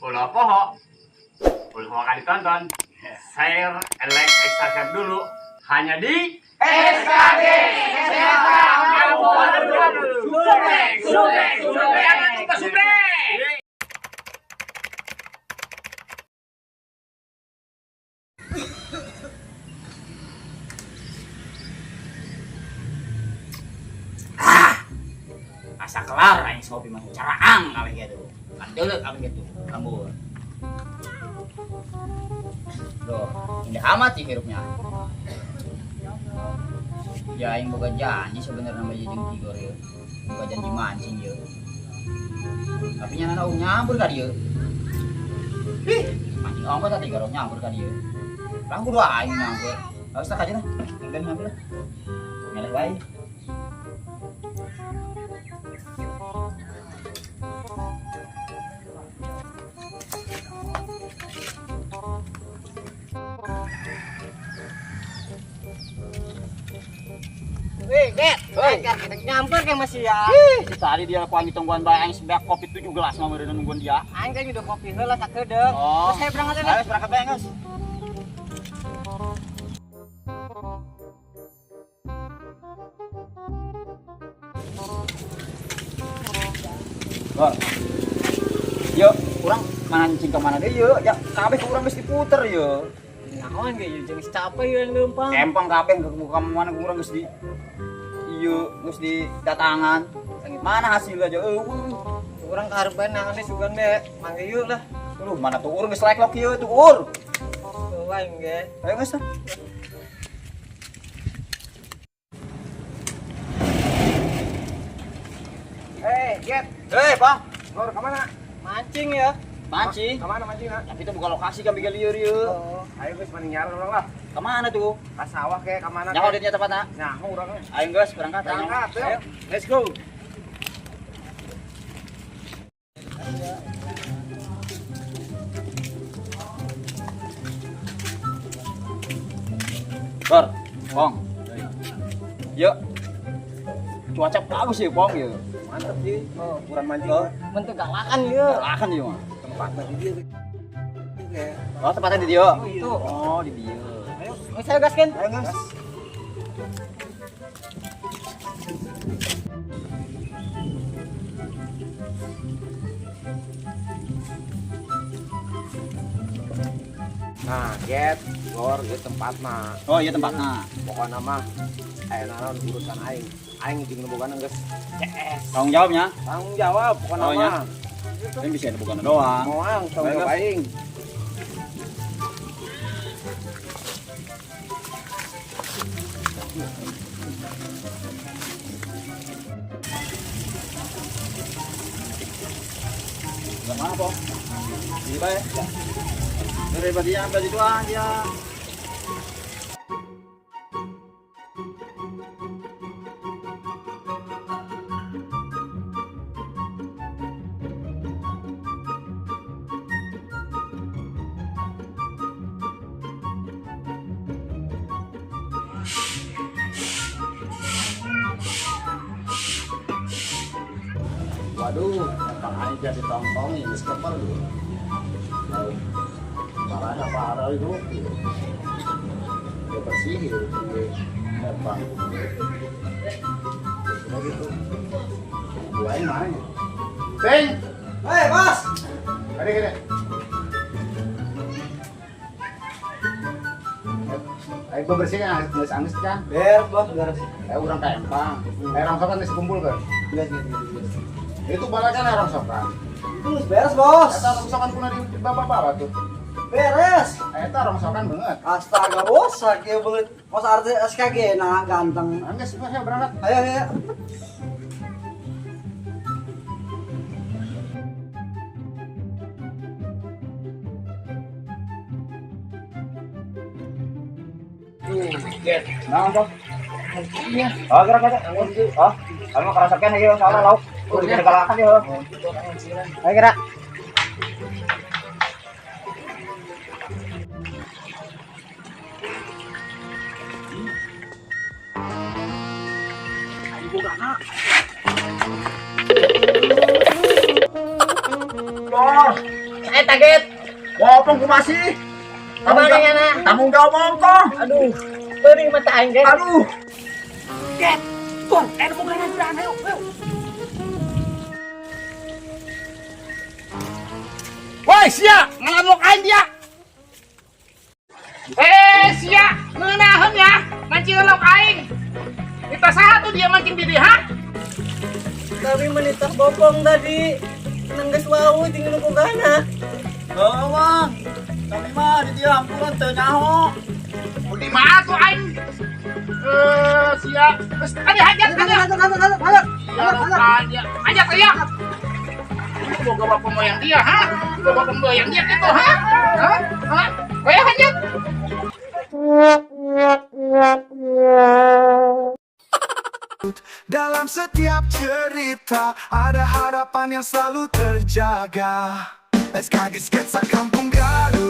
Ulah poho. Ulah poho ditonton. Share, like, subscribe dulu. Hanya di SKG Subrek, subrek, subrek. Jangan lupa subrek. Asa kelar aing sopi mah caraang kabeh gitu. Kadeuleuh kabeh gitu. Lembur. Duh, indah amat sih hirupnya. Ya aing boga janji sebenarnya mah jeung Tigor ieu. Boga janji mancing ieu. Tapi nya nana nyampur ka dieu. Ih, mancing ongkos tadi Tigor nyampur ka dieu. Lah kudu aing nyampur. Harus tak aja lah. Tinggal nyampur lah. Ngeleh wae. Wih, Bet, nyamper kayak masih ya. Ih, si tadi dia ku anjing tungguan bae aing sebeak kopi 7 gelas mah meureun nungguan dia. Aing kan udah kopi heula sakedeung. Oh. Terus saya berangkat aja. Ayo berangkat bae geus. Bor. Yuk, urang mancing ke mana deui yeuh? Ya kabeh ku urang geus diputer yeuh. Naon ge jeung geus capek yeuh leumpang. Empang kabeh ke mana ku urang geus di ieu geus didatangan. Mana hasilnya aja eueuh. Urang kaharepan nangane sugan be, mangge yeuh lah. Aduh, mana tuh urang geus like-lok ieu tuh ur. Tuh aing ge. Ayo geus. Eh, Get. Hei, Bang. Lor, kemana? Mancing ya. Mancing. Kemana mancing, ha? Tapi itu bukan lokasi kami ke lieur ieu. Oh. Ayo guys, maning nyaran orang lah. Kemana tuh? Ka sawah kayak kemana? Nyaho dinya tempatna. Nyaho urang. Ayo geus berangkat. Ayo. Berangkat, ayo. Ayo. Let's go. Bor, Pong. Yuk. Cuaca bagus ya, Pong ya. Mantep sih. Oh, Ukuran mancing. Oh. Bentuk galakan yeuh. Galakan ieu mah. Tempatnya di dia. Oh, tempatnya di dia. Oh, itu. Oh, di dia. Ayo, saya gaskan. Ayo, guys. Nah, Get, Lor, ieu tempatna. Oh, iya tempatna. Pokokna mah aya naon urusan aing. Aing jeung nu bogana geus CS. Tanggung jawabnya? Tanggung jawab pokokna Oh, iya. mah. Ini bisa ada bogana doang. Moal tanggung jawab aing. Enggak mana, Pong? Di bae. Daripada dia ambil itu aja. Waduh, empang aing jadi tongkong ini kepel lu. Parahnya parah itu. Dia bersih gitu, empang. Sudah gitu. Dua ini mana? Peng! Hei, Bos. Kade kade. Ayo bebersih kan, geus angis kan? Beres, Bos, beres. Ayo urang ka empang. Ayo rongsokan geus kumpul kan? Geus, geus, geus. Itu balakan ayo rongsokan. Itu geus beres, Bos. Eta rongsokan kuna di bawa-bawa tuh. Beres. Eta rongsokan banget. Astaga, Bos, sakieu beungeut. Bos arti SKG nah ganteng. Angges, ayo berangkat. Ayo, ayo. Get. Nah, Bos. Iya. Oh, gerak gerak. Oh, kalau mau kerasakan ayo soalnya lauk. Udah galakan ya. Ayo gerak. Eta get. Bopong ku masih. Kamana nyana? Tanggung jawab ongkoh. Aduh, perih mata aing get. Aduh. Get. Bor, bogana udah ayo, ayo. Woi, sia, ngamuk aing dia. Sia, ngeunaheun ya, mancing lauk aing. Kita saha tuh dia mancing di dia, ha? Kami menitah bopong tadi. Nangges wau jeung nu bogana. Heuh, Mang. Kami mah di dieu ampuran teu nyaho. Di mana tuh aing? Sia. Terus ada hajat, ada. Hajat, Iya, hajat, hajat ya. Boga bapak moyang dia, ha? Boga bapak moyang dia gitu, ha? Ha? Ha? Kayak hajat. Dalam setiap cerita ada harapan yang selalu terjaga. SKG Sketsa Kampung Garut.